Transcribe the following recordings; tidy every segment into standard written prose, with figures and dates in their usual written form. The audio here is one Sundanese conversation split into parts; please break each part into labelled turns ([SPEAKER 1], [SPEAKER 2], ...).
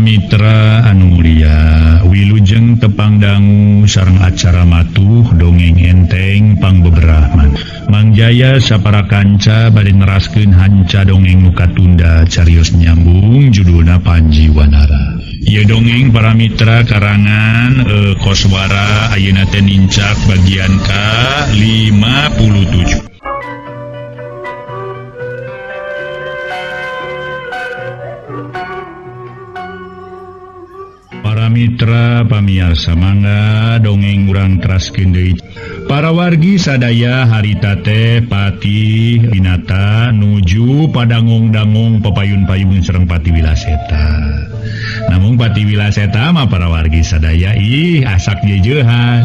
[SPEAKER 1] Mitra anu mulia, wilujeng tepang dangu sareng acara matuh dongeng enteng pangbeberahman. Mang Jaya sapara kanca bade neraskeun hanca dongeng nu katunda carios nyambung judulna Panji Wanara. Ieu dongeng para mitra karangan Koswara ayeuna teh nincak bagian ka 57. Para mitra pamiarsa mangga dongeng urang teraskeun deui. Para wargi sadaya harita teh Patih Winata nuju padangong-dangong pepayun-payun sareng Patih Wilaseta. Namung Patih Wilaseta mah para wargi sadaya ih asak jejeuhan.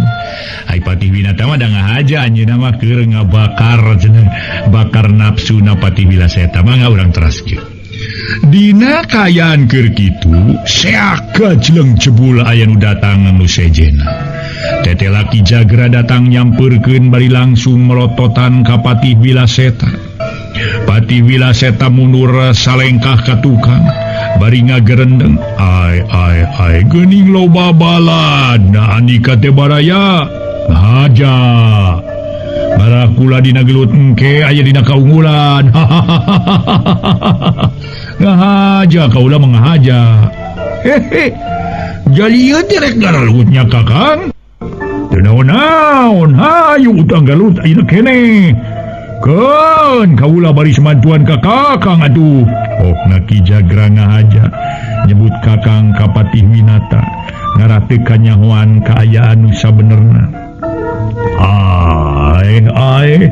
[SPEAKER 1] Ai Patih Winata mah da ngahaja anjeunna mah keur ngabakar cenah bakar nafsuna Patih Wilaseta mangga urang teraskeun. Dina kaayaan keur kitu seaka jeleng jebul aya nu datang nu sejena. Tete laki Jagra datang nyampeurkeun bari langsung melototan ka Patih Wilaseta. Patih Wilaseta mundur salengkah ka tukang bari ngagerendeng. Ai ai ai geuning loba balad na andika teh baraya. Haja. Barakula dina gelut engke aya dina kaunggulan. Ngahaja kaula menghaja. Hehe. Jadi ieu teh rek garalutnya Kakang. Teu naon-naon, hayu utang galut ayeuna keneh. Keun kaula bari semantuan ka Kakang atuh. Okna Ki Jagra ngahaja nyebut Kakang ka Patih Winata ngarah teu kanyahoan kaayaan nu sabenerna. Ai ai.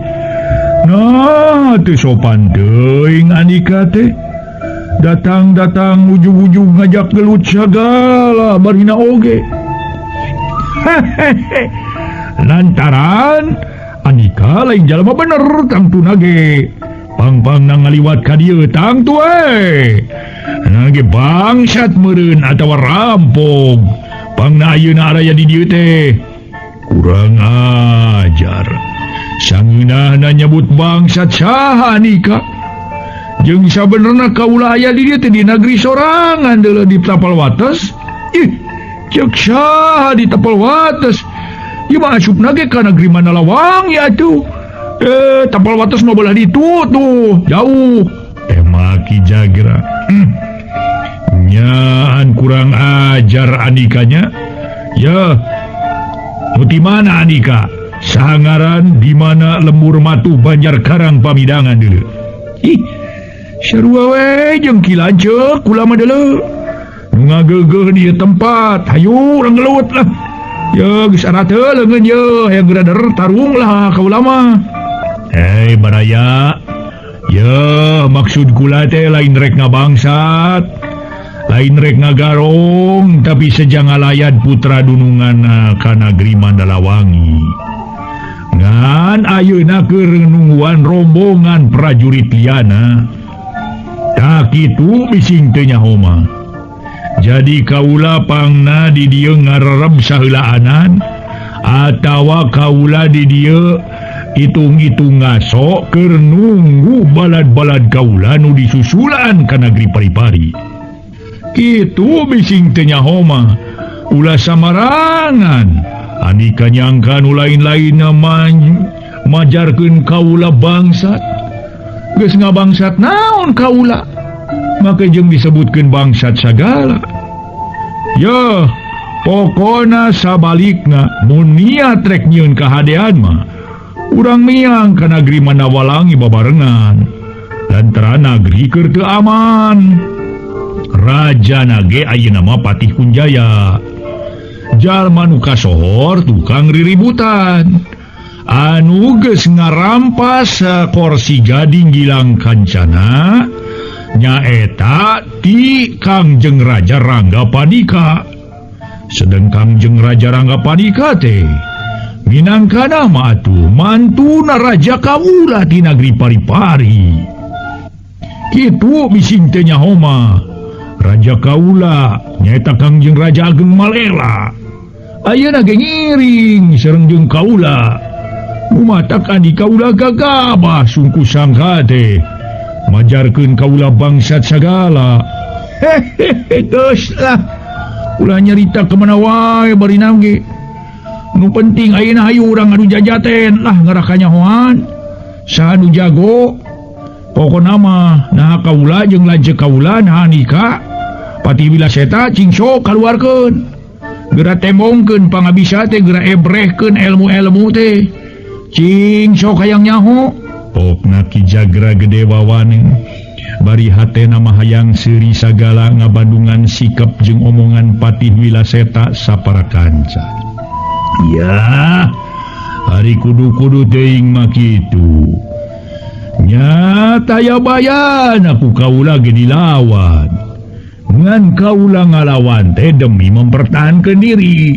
[SPEAKER 1] Nah, teu sopan teuing andika teh. Datang-datang ujug-ujug ngajak gelut sagala barina oge. Hehehe. Lantaran andika lain jalma bener tangtuna ge. Pang-pangna ngaliwat ka dieu tangtu we. Nah ge bangsat meureun atawa rampok. Pangna ayeuna araya di dieu teh. Kurang ajar. Sangeunahna nyebut bangsat saha andika? Jeung sabenerna kaula aya di dieu teh di negeri sorangan deuleu di tapal wates. Ih, ceuk saha di tapal wates? Ieu mah asupna ge ka negeri Mandalawangi atuh. Tapal wates mah belah ditu tuh, jauh. Tema Ki Jagra. Nyaan kurang ajar andikanya. Ya. Nu ti mana andika? Saha ngaran di mana lembur matuh Banjar Karang Pamidangan deuleu. Ih, sarua we jeung Ki Lanceuk kula mah deuleu. Nu ngageugeuh di ieu tempat, hayu urang gelut lah. Ya geus arate leungeun ye, hayang geura tarung lah kaula mah. Hei baraya. Ya, maksud kula teh lain rek ngabangsat, lain rek ngagarong, tapi sejang ngalayan putra dunungan ka negeri Mandalawangi. Ngan ayeuna keur nungguan rombongan prajurit liana. Tak kitu bising teu nyaho mah. Jadi kaula pangna di dieu ngarerem saheulaanan atawa kaula di dieu hitung-hitung ngaso keur nunggu balad-balad kaula nu disusulan ka negeri Pari-Pari. Kitu bising teu nyaho mah. Ulah samarangan. Andika nyangka nu lain-lainna majarkeun kaula bangsat. Geus ngabangsat naon kaula? Make jeung disebutkeun bangsat sagala. Yeuh, pokona sabalikna mun niat rek nyieun kahadean mah urang miang ka negeri Mandawalangi babarengan. Lantaran negeri keur teu aman. Raja nage ayeuna mah Patih Kunjaya. Jalma nu kasohor tukang riributan. Anu geus ngarampas kursi gading Gilang Kancana nyaeta ti Kangjeng Raja Rangga Panika. Sedeng Kangjeng Raja Rangga Panika teh minangkana mah atuh mantuna raja kaula di negeri Pari-Pari. Kitu bising teu nyaho mah. Raja kaula nyaeta Kangjeng Raja Ageng Malela. Ayeuna ge ngiring sareng jeung kaula. Matak andika kaula gagabah sungku sangka teh majarkeun kaula bangsat sagala. Hehehe geus lah. Ulah nyarita kemana wae bari nangge. Nu penting ayeuna hayu urang adu jajaten lah ngarakanyahoan. Saha nu jago? Pokona mah naha kaula jeung lanceuk kaula naha Andika. Patih Wilaseta cing sok kaluarkeun. Geura tembongkeun pangabisa teh geura ebrehkeun ilmu-ilmu teh. Cing sok hayang nyaho. Pokna Ki Jagra gede wawane. Bari hatena mah hayang seuri sagala ngabandungan sikap jeung omongan Patih Wilaseta sapara kanca. Ya, ari kudu-kudu teuing mah kitu. Nya taya bayan aku kaula ge dilawan. Ngan kaula ngalawan teh demi mempertahankan diri.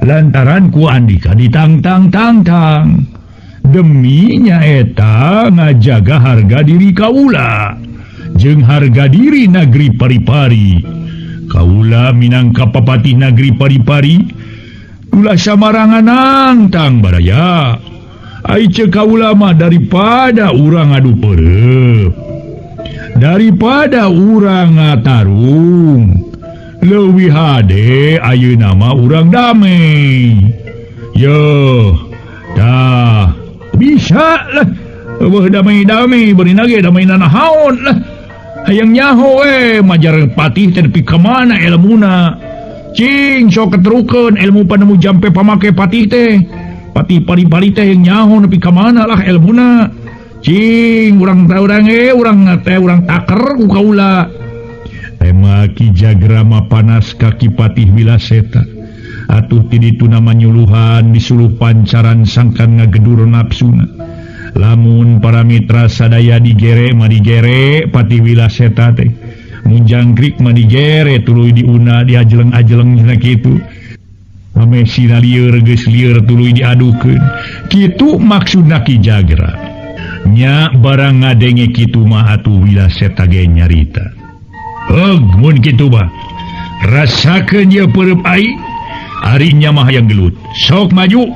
[SPEAKER 1] Lantaran ku Andika ditangtang-tangtang. Demi nyaeta ngajaga harga diri kaula jeung harga diri Nagri Pari-Pari. Kaula minangka papatih Nagri Pari-Pari ulah samarangan nangtang baraya. Ai ceuk kaula mah daripada urang adu peureup, daripada urang ngatarung, leuwih hade ayeuna mah urang damai. Yo, tah bisa lah. Eueuh damai-damai bari nage damai nanahaon lah. Hayang nyaho we majar patih teh nepi ka mana elmuna. Cing sok keterukeun ilmu panemu jampe pamake patih teh. Patih Pari-Pari teh yang nyaho nepi ka mana lah elmuna. Cing urang teh urang urang teh urang taker ku kaula. Tema Ki Jagra mah panas ka Ki Patih Wilaseta. Atuh ti dituna manyuluhan disuluh pancaran sangkan ngagedur nafsuna. Lamun para mitra sadaya digere mah digere Patih Wilaseta teh. Mun jangkrik mah digere tuluy diuna diajeleng-ajeleng cenah kitu. Ame sina lieur geus lieur tuluy diadukeun. Kitu maksudna Ki Jagra. Nya barang ngadenge kitu mah atuh Wilaseta ge nyarita. Heug mun kitu mah rasakeun ieu peureub aing. Ari nya mah hayang gelut. Sok maju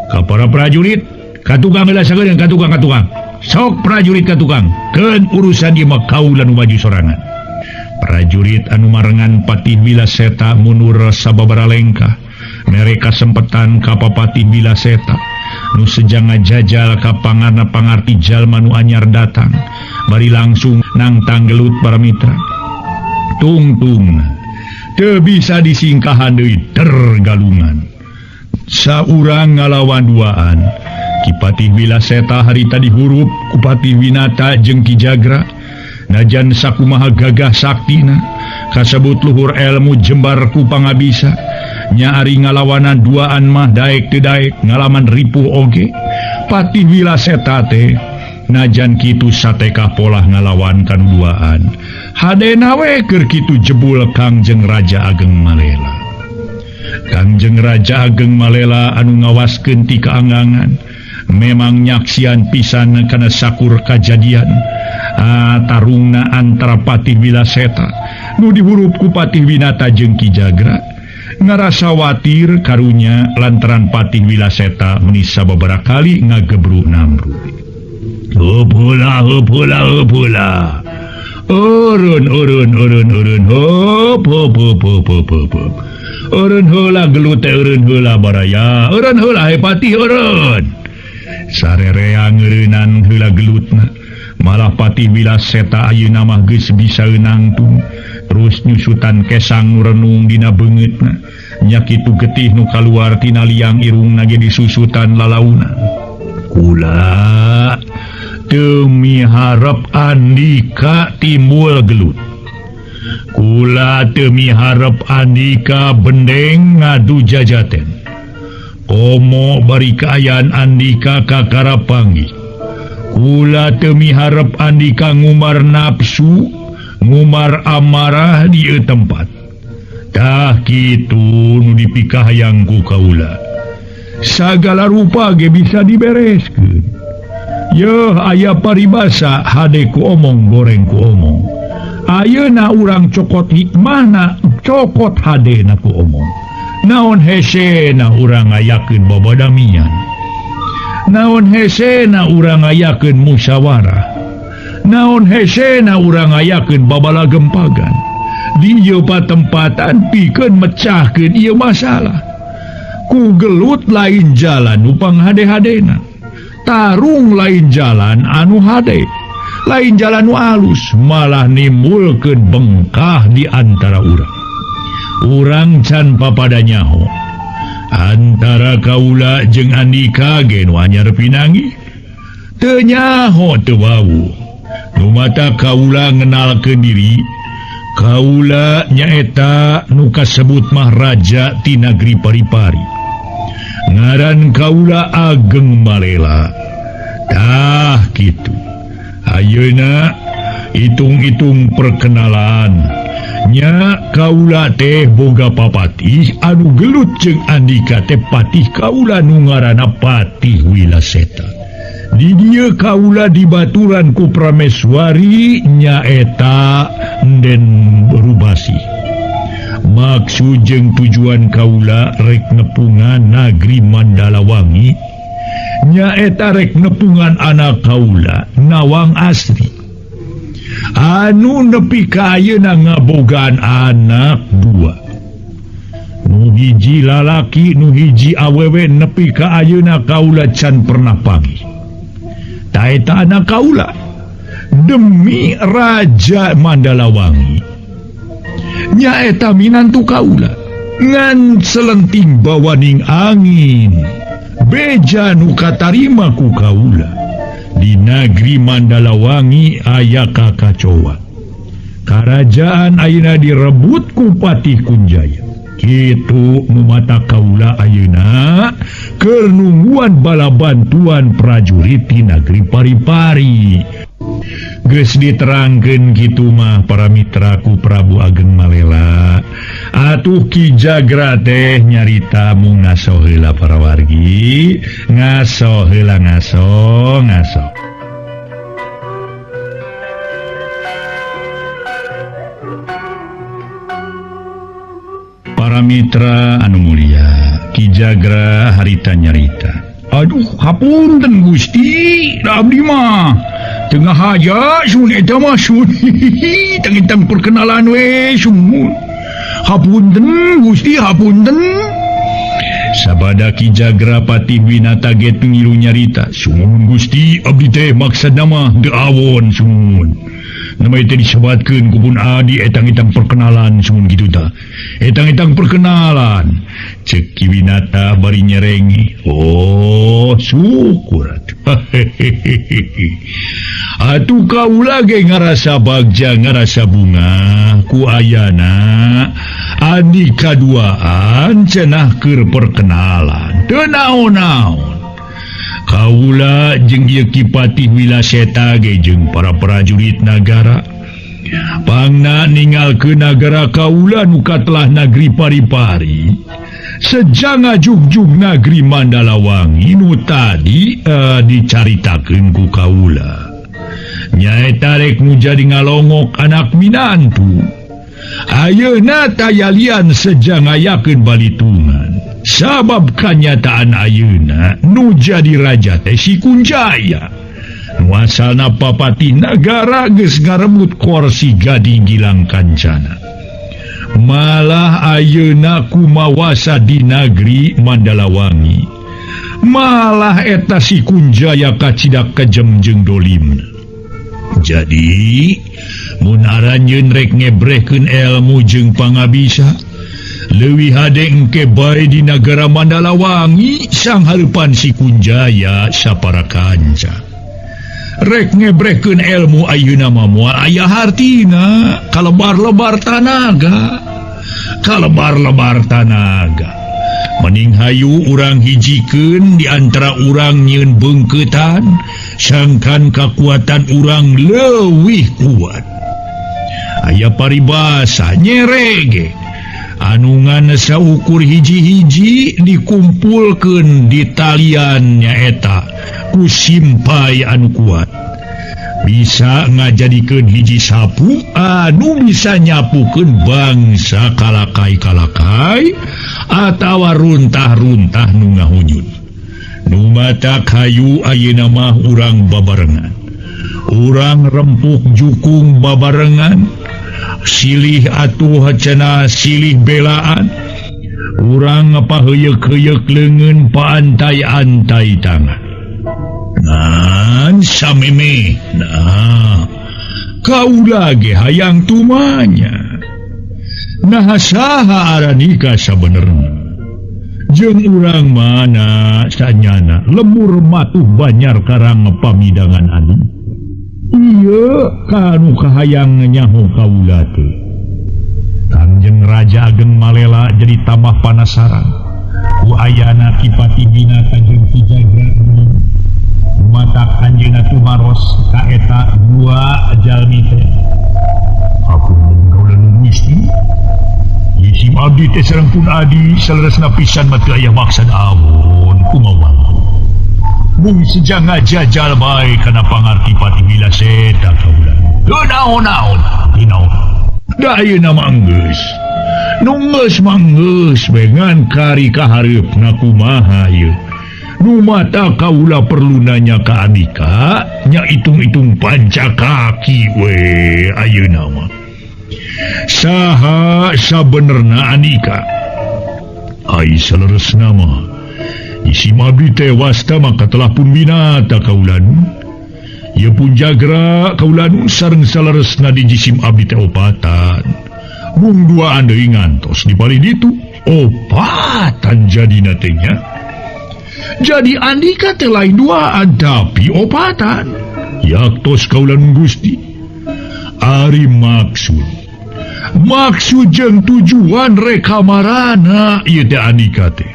[SPEAKER 1] ka para prajurit, ka tukang heula sagedeung ka tukang ka tukang. Sok prajurit ka tukang, keun urusan ieu mah kaula nu maju sorangan. Prajurit anu marengan Patih Wilaseta mundur sababaraha lengkah. Mere kasempetan ka Patih Wilaseta nu sejang ngajajal ka pangarna pangarti jalma nu anyar datang. Bari langsung nangtang gelut para mitra. Tungtung teu bisa disingkahan deui tergalungan. Saurang ngalawan duaan. Ki Patih Wilaseta harita dihurup ku Patih Winata jeung Ki Jagra. Najan sakumaha gagah saktina kasebut luhur ilmu jembar ku pangabisa. Nya ari ngalawanan duaan mah daek teu daek ngalaman ripuh oge. Patih Wilaseta teh najan kitu satekah polah ngalawan kan duaan. Hadena we keur kitu jebul Kangjeng Raja Ageng Malela. Kangjeng Raja Ageng Malela anu ngawaskeun ti kaanggangan memang nyaksian pisan kana sakur kajadian. Tarungna antara Patih Wilaseta nu dihurup ku Patih Winata jeung Ki Jagra. Ngarasa watir karunya lantaran Patih Wilaseta meni sababaraha kali ngagebru namru. Hup hula hup hula hup hula. Urun urun urun urun hup hup hup hup hup hup hup. Urun heula gelut teh urun heula baraya. Urun heula he Patih urun. Sarerea ngeureunnan heula gelutna. Malah Patih Wilaseta ayeuna mah geus bisa nangtung. Terus nyusutan kesang nu renung dina beungeutna. Nya kitu getih nu kaluar tina liang irungna ge disusutan lalauna. Kula teu miharep Andika timbul gelut. Kula teu miharep Andika bendeng ngadu jajaten. Komo bari kaayaan Andika kakara panggih. Kula teu miharep Andika ngumar nafsu, ngumar amarah di ieu tempat. Tah kitu nu dipikahayang ku kaula. Sagala rupa ge bisa dibereskeun. Yeuh aya paribasa hade ku omong goreng ku omong. Ayeuna urang cokot hikmahna, cokot hadena ku omong. Naon hesena urang ngayakeun babadamian. Naon hesena urang ngayakeun musyawarah. Naon hesena urang ngayakeun babalagempagan. Di ieu patempatan pikeun mecahkeun ieu masalah. Ku gelut lain jalan nu panghade-hadena. Tarung lain jalan anu hade. Lain jalan nu alus malah nimbulkeun bengkah di antara urang. Urang can papada nyaho. Antara kaula jeung Andika ge nu anyar pinanggih. Teu nyaho teu wawuh. Nu mata kaula ngenalkeun diri. Kaula nyaeta nu kasebut mah raja ti nagri Pari-Pari. Ngaran kaula Ageng Malela. Tah kitu. Ayeuna hitung-hitung perkenalan. Nya kaula teh boga papatih anu gelut jeung Andika teh patih kaula nu ngaranna Patih Wilaseta. Di dieu kaula dibaturan ku Prameswari nyaeta Nden Rubasi. Maksud jeung tujuan kaula rek nepungan nagri Mandalawangi nyaeta rek nepungan anak kaula Nawang Asri. Anu nepi ka ayeuna ngabogaan anak dua. Nu hiji lalaki nu hiji awewe nepi ka ayeuna kaula can pernah panggih. Taeta anak kaula demi Raja Mandalawangi nyaeta minantu kaula ngan selenting bawaning angin beja nu katarima ku kaula di nagri Mandalawangi aya kakacoan. Karajaan ayeuna direbut ku Patih Kunjaya. Kitu nu mata kaula ayeuna keur nungguan bala bantuan prajurit ti nagri Pari-Pari. Geus diterangkeun kitu mah para mitra ku Prabu Ageng Malela. Atuh Ki Jagra teh nyarita mung ngaso heula para wargi, ngaso heula ngaso ngaso. Para mitra anu mulia, Ki Jagra harita nyarita. Aduh, hapunten Gusti, abdi mah tengah haja sun eta mah sun. Tengitang perkenalan we sun. Hapunten Gusti, hapunten. Sabada Ki Jagra Patih Winata ge ngilu nyarita, "Sumuhun Gusti, abdi teh maksudna mah teu awon sumuhun. Namanya teh disebatkeun ku pun adi etang-etang perkenalan sumuhun kitu tah. Etang-etang perkenalan." Ceuk Ki Winata bari nyerengi. Oh, syukur atuh. Atuh kaula ge ngarasa bagja ngarasa bunga ku ayana adi kaduaan cenah keur perkenalan. Teu naon-naon. Kaula jeung ieu Ki Patih Wilaseta ge jeung para prajurit nagara pangna ningalkeun nagara kaula nu katelah nagri Pari-Pari sejang ngajugjug nagri Mandalawangi nu tadi dicaritakeun ku kaula nyaeta rek nu jadi ngalongok anak minantu. Ayeuna tayalian sejang ngayakeun balitungan. Sabab kanyataan ayeuna nu jadi raja teh si Kunjaya. Nu asalna papatih nagara geus ngarebut kursi Gading Gilang Kancana. Malah ayeuna kumawasa di nagri Mandalawangi. Malah eta si Kunjaya kacidak kejem jeung dolimna. Jadi mun aranjeun rek ngebrehkeun elmu jeung pangabisa leuwih hade engke bae di nagara Mandalawangi sang hareupan si Kunjaya sapara kanca. Rek ngebrehkeun elmu ayeuna mah moal aya hartina, kalebar-lebar tanaga. Kalebar-lebar tanaga. Mending hayu urang hijikeun di antara urang nyieun beungkeutan, sangkan kakuatan urang leuwih kuat. Aya paribasa nyerege. Anu ngan saukur hiji-hiji dikumpulkeun di talian nyaeta ku simpai anu kuat. Bisa ngajadikeun hiji sapu anu bisa nyapukeun bangsa kalakai-kalakai atawa runtah-runtah nu ngahunyut. Nu mata kayu ayeuna mah urang babarengan. Urang rempuk jukung babarengan. Silih atuh cenah silih belaan. Urang paheuyeuh-heuyeuk leungeun paantai-antai tangan. Ngan sameme. Nah, kaula ge hayang tumanya. Nah saha aranika sabenerna? Jeung urang mana sanyana lemur matuh Banjar Karang pamidangan anu. Ieu kanu kahayang nyaho kaula teh. Kangjeng Raja Ageng Malela jadi tambah panasaran. Ku ayana Ki Patih Winata jeung Ki Jagra matak anjeunna tumaros ka eta dua jalmi teh. Aku kaula nu Gusti. Isim abdi teh sareng pun adi saleresna pisan mah teu aya maksad awon kumaha. Mung seja ngajajal bae kana pangarti Patih Wilaseta kaula. Teu naon-naon, teu naon. Da ayeuna mah geus. Nu geus mah geus we ngan kari ka hareupna kumaha ieu. Nu mata kaula perlu nanya ka Andika, nya hitung-hitung panca kaki we ayeuna mah. Saha sabenerna Andika? Ai saleresna mah isim abdi teh wasta maka telah pun binata kaula nu. Ieu pun jagra kaula nu sareng saleresna di jisim abdi teh opatan. Mung duaan deui ngantos di palih ditu opatan jadina teh nya. Jadi Andika teh lain duaan tapi opatan. Yaktos kaula nu Gusti. Ari maksud. Maksud jeung tujuan reka marana ieu teh Andika teh.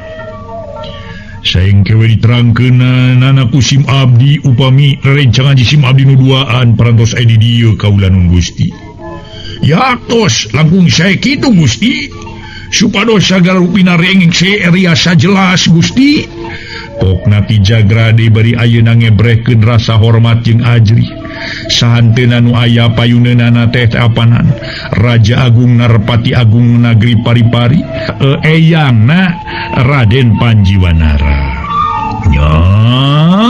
[SPEAKER 1] Saeng kewe diterangkeunana ku sim abdi upami rerencangan jisim abdi nu duaan parantos aya di dieu kaula nu Gusti. Yaktos langkung sae kitu Gusti. Supados sagala rupina rengeng riasa jelas Gusti. Pokna Ki Jagra deui bari ayeuna ngebrehkeun rasa hormat jeung ajrih. Sahanteuna nu aya payuneunana teh apanan Raja Agung Narpati Agung Nagri Pari-Pari eyangna Raden Panjiwanara. Nya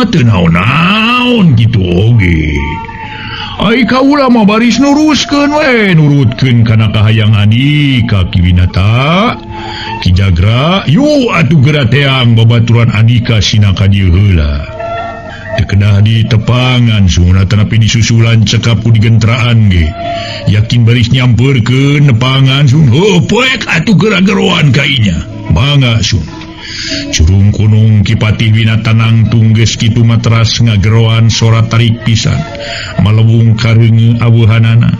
[SPEAKER 1] teu naon-naon kitu oge. Ai kaula mah baris nuruskeun we nurutkeun kana kahayang Andika Ki Winata. Ki Jagra yu atuh geura teang babaturan Andika sina ka dieu heula. Teu kedah ditepangan sunguna tanapi disusulan cekap ku digentraan ge. Yakin baris nyampeurkeun nepangan sun heuh poek atuh geura geroan ka inya. Mangga sun. Curung kunung Ki Patih Winata nangtung geus kitu materas ngageroan sora tarik pisan. Malewung kareungeung aweuhanana.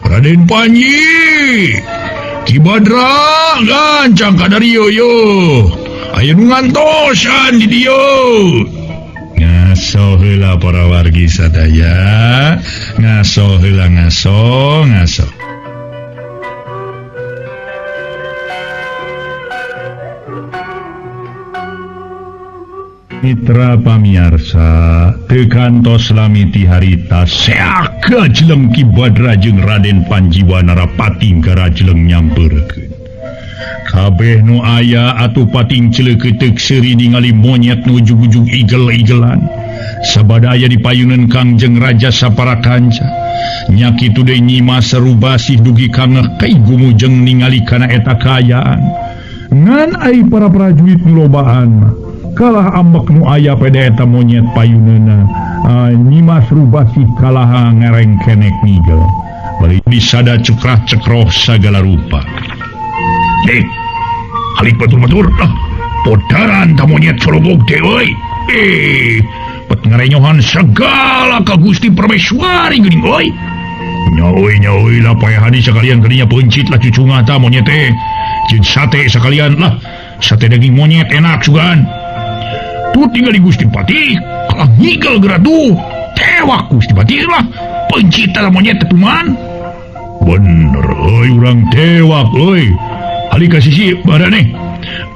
[SPEAKER 1] Raden Panji! Ki Badra gancang ka darieu yo. Aya nu ngantosan di dieu. Ngaso heula para wargi sadaya, ngaso heula ngaso ngaso. Mitra pamiarsa, teu kantos lami ti harita seaka jeleng Ki Badra jeung Raden Panjiwanara pating karajeleng nyampeurkeun. Kabeh nu aya atuh pating celeukeuteup seuri ningali monyet nu ujug-ujug igel-igelan. Sabada aya di payuneun Kangjeng Raja sapara kanca. Nya kitu deui Nyi Mas Serubasih dugi ka ngeuh gumujeng ningali kana eta kaayaan. Ngan ai para prajurit nu lobaan mah kalah ambek nu aya pada eta monyet payuneuna. Nyi Mas Rubasih kalah ngereng kenek ngigel. Bari disada cekrah cekroh sagala rupa. Halik batur-batur lah. Podaran ta monyet sorogog teh euy. Pet ngarenyohan segala ka Gusti Permeswari geuning euy. Nya euy lah paehani sakalian geuning peuncit lah cucungah ta monyet teh. Jeung sate sakalian lah. Sate daging monyet enak sugan. Tuh tinggal di Gusti Patih, kalah ngigel geura tuh. Tewak Gusti Patih lah. Peuncit ta monyet teh tuman. Bener euy urang tewak euy. Halik ka sisi barane.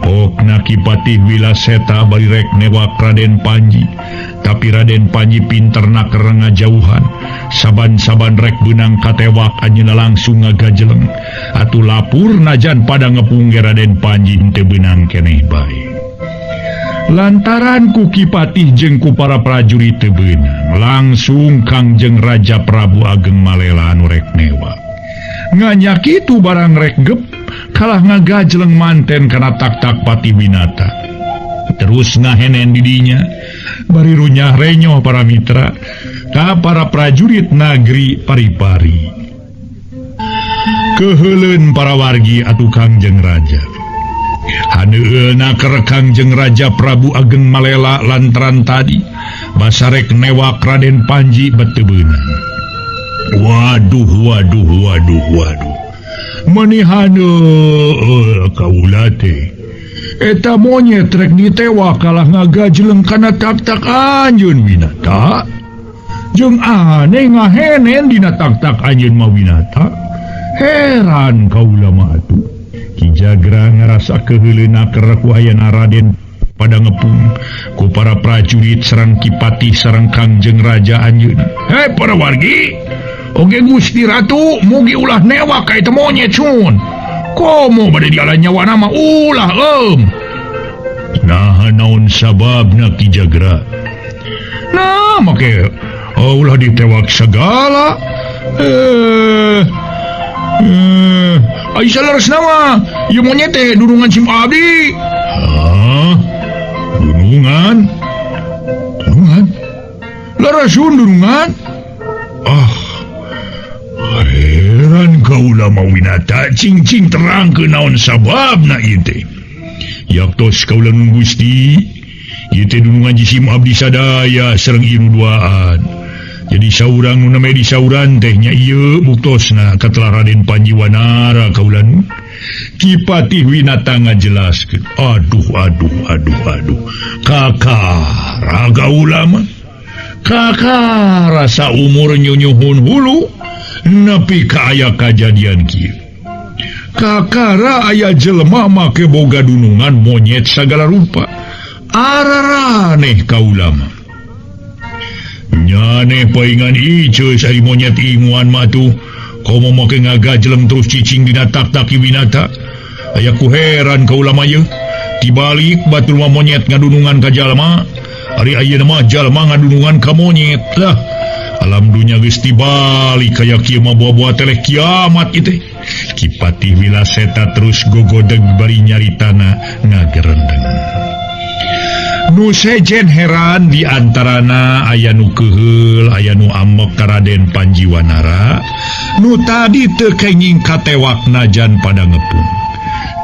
[SPEAKER 1] Pokna Ki Patih Wilaseta bari rek newak Raden Panji. Tapi Raden Panji pinter naker ngajauhan. Saban-saban rek beunang katewak anjeunna langsung ngagajeleng. Atuh lapur najan pada ngepung ge Raden Panji henteu beunang keneh bae. Lantaran ku Ki Patih jeung ku para prajurit teu beunang, langsung Kangjeng Raja Prabu Ageng Malela anu rek newak. Nganya kitu barang rek gep kalah ngagajleng manten kana tak-tak Patih Winata. Terus ngahenen didinya bari runyah renyoh para mitra ka para prajurit nagri Pari-pari. Keheuleun para wargi atuh Kangjeng Raja. Haneulna keur Kangjeng Raja Prabu Ageng Malela lantaran tadi basarek newak Raden Panji bet teu beunang. Waduh waduh waduh waduh. Meni haneul kaula teh. Eta monyet rek ditewak kalah ngagajleng kana tak-tak anjeun Winata. Jeung aneh ngahenen dina tak-tak anjeun mah Winata. Heran kaula mah atuh. Ki Jagra ngarasa keheuleuna keur ku ayana Raden pada ngepung ku para prajurit sareng Ki Patih sareng Kangjeng Raja anjeunna. Hei para wargi, oge Gusti Ratu mugi ulah newak ka eta monyet sun. Komo bade diala nyawana mah ulah eum. Nah naon sababna Ki Jagra? Nah make ulah ditewak segala. Aisyah leres nama, ieu monyet teh dunungan sim abdi. Hah? Dunungan? Dunungan? Leresun dunungan? Ah, heran kaula mah Winata cing-cing terangkeun naon sababna ieu teh. Yaktos kaula nun Gusti, ieu teh dunungan jisim abdi sadaya sareng ieu nu duaan. Jadi saurang nu name disauran teh nya ieu buktosna katelah Raden Panji Wanara kaula nu. Ki Patih Winata ngajelaskeun. Aduh aduh aduh aduh. Kakara kaula mah. Kakara rasa umur nyunyuhun hulu nepi ka aya kajadian kieu. Kakara aya jelema make boga dunungan monyet sagala rupa. Araraneh kaula mah. Nyaneh paingan iceus ari monyet inguan mah tuh. Komo make ngagajleng terus cicing dina tak-tak Ki Winata. Aya ku heran kaula mah yeuh. Tibalik batur mah monyet ngadunungan ka jalma. Ari ayeuna mah jalma ngadunungan ka monyet lah. Alam dunya geus tibalik kaya kieu mah buah-buah teleh kiamat ieu teh. Ki Patih Wilaseta terus gogodeg bari nyaritana ngagerendeng. Nu sejen heran di antarana aya nu keuheul, aya nu ambek ka Raden Panji Wanara, nu tadi teu kenging katewak najan pada ngepung.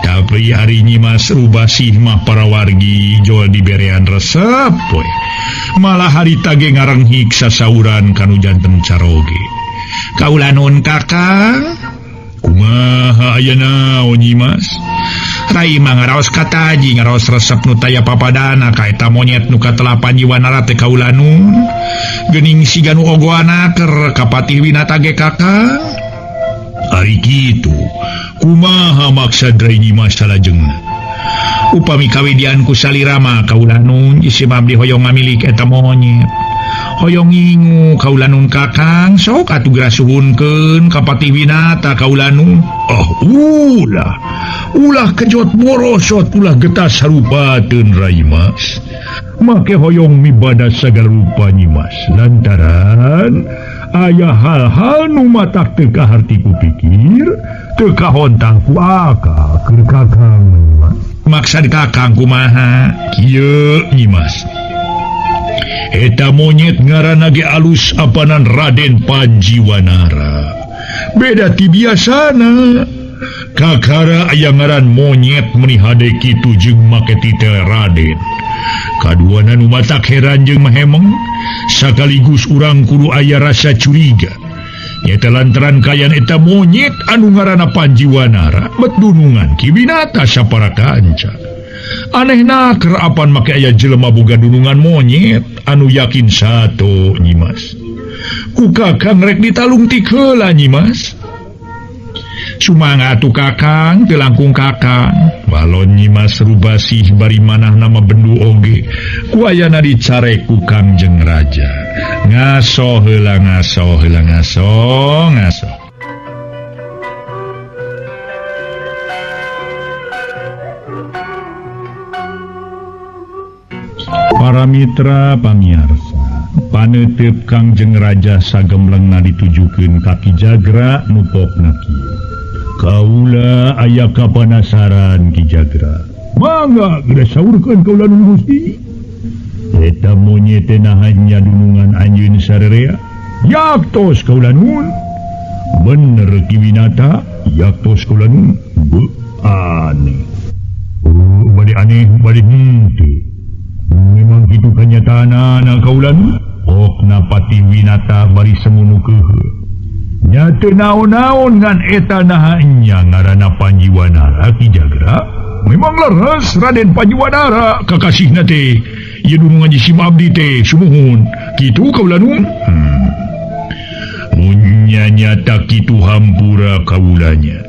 [SPEAKER 1] Tapi ari Nyimas Rubasih mah para wargi jol diberean resep we. Malah harita ge ngarenghik sasauran kanu janten caroge. Kaula nuhun Kakang. Kumaha aya naon Nyimas? Rai mah ngaraos kataji ngaraos resep nu taya papadana ka eta monyet nu katelah Panji Wanara teh kaula nun. Geuning siga nu ogoana keur ka Patih Winata ge Kakang. Ari kitu, kumaha maksad Rai Nyimas salajengna? Upami kawidian ku salira mah kaula nun isim abdi hoyong ngamilik eta monyet. Hoyong ngingu kaula nun Kakang, sok atuh geura suhunkeun ka Patih Winata kaula nun. Ah ulah. Ulah kejot borosot, ulah getas sarupateun Rai Mas. Make hoyong mibada sagala rupa Nyimas. Lantaran aya hal-hal nu matak teu kaharti ku pikir, teu kahontang ku akal keur Kakang Nyimas. Maksad Kakang kumaha? Kieu Nyimas. Eta monyet ngaranna ge alus apanan Raden Panji Wanara. Beda ti biasana. Kakara aya ngaran monyet meni hade kitu jeung make titel Raden. Kaduana nu matak heran jeung mahemeng, sakaligus urang kudu aya rasa curiga. Nyata lantaran kayan eta monyet anu ngaranna Panji Wanara bet dunungan Ki Winata sapara kanca. Anehna keur apan make aya jelema boga dunungan monyet anu yakin sato Nyimas. Ku Kakang rek ditalungtik heula Nyimas. Sumangga atuh Kakang, teu langkung Kakang. Balon Nyimas Rubasih bari manah nama bendu oge. Ku ayana dicarek ku Kangjeng Raja. Ngaso heula ngaso heula ngaso ngaso. Para mitra pamiarsa, paneuteub Kangjeng Raja sagemlengna ditujukeun ka Ki Jagra nu pokna kieu. Kaula aya kapanasaran Ki Jagra. Mangga geus saurkeun kaula nuhun Gusti. Eta monyet teh naha nya dunungan anjeun sarerea. Yaktos kaula nuhun. Bener Ki Winata, yaktos kaula nuhun. Beuh aneh. Oh, bade aneh bade henteu. Memang kitu kanyataanana kaula nuhun. Okna Patih Winata bari semunu keuheuh. Nya teu naon-naon ngan eta naha nya ngaranna Panjiwanara Ki Jagra. Memang leres Raden Panjiwanara kakasihna teh. Ieu dunungan jisim abdi teh sumuhun. Kitu kaula nuhun. Mun nya nyata kitu hampura kaulanya.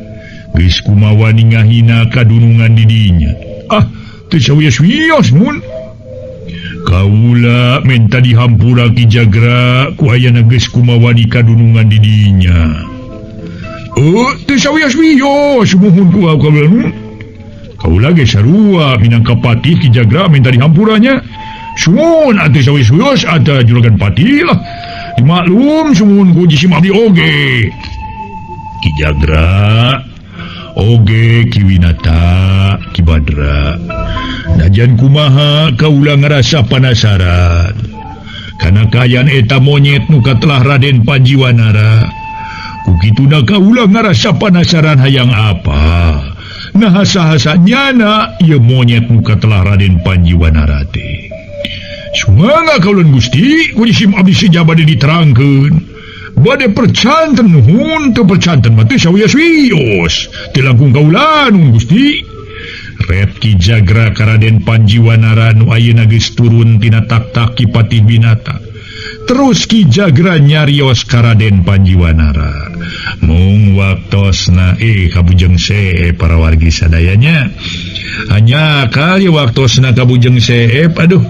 [SPEAKER 1] Geus kumaha ngahina kadunungan di dinya. Ah, teu sawios-wios mun. Kaula menta dihampura Ki Jagra ku ayana geus kumawani kadunungan di dinya. Oh, teu sawios-wios muhun ku kaula nu. Kaula ge sarua minangka patih Ki Jagra menta dihampuranya. Sumuhun atuh sawios-wios atuh juragan patih lah. Dimaklum sumuhun ku jisim abdi oge. Ki Jagra oge Ki Winata Ki Badra. Najan kumaha kaula ngarasa panasaran. Kana kaayaan eta monyet nu katelah Raden Panjiwanara. Ku kituna kaula ngarasa panasaran hayang apa. Nah hasa-hasa nyana ieu monyet nu katelah Raden Panjiwanara teh. Sumangga kaula Gusti, ku jisim abdi seja bade diterangkeun. Bade percanten nuhun teu percanten mah teu sawios-wios. Teu langkung kaula nuhun Gusti. Ret Ki Jagra ka Raden Panjiwanara nu ayeuna geus turun tina takhta Ki Patih Winata. Terus Ki Jagra nyarios ka Raden Panjiwanara. Mung waktosna kabujeng seep para wargi sadayanya. Hanya kali waktosna kabujeng seep aduh.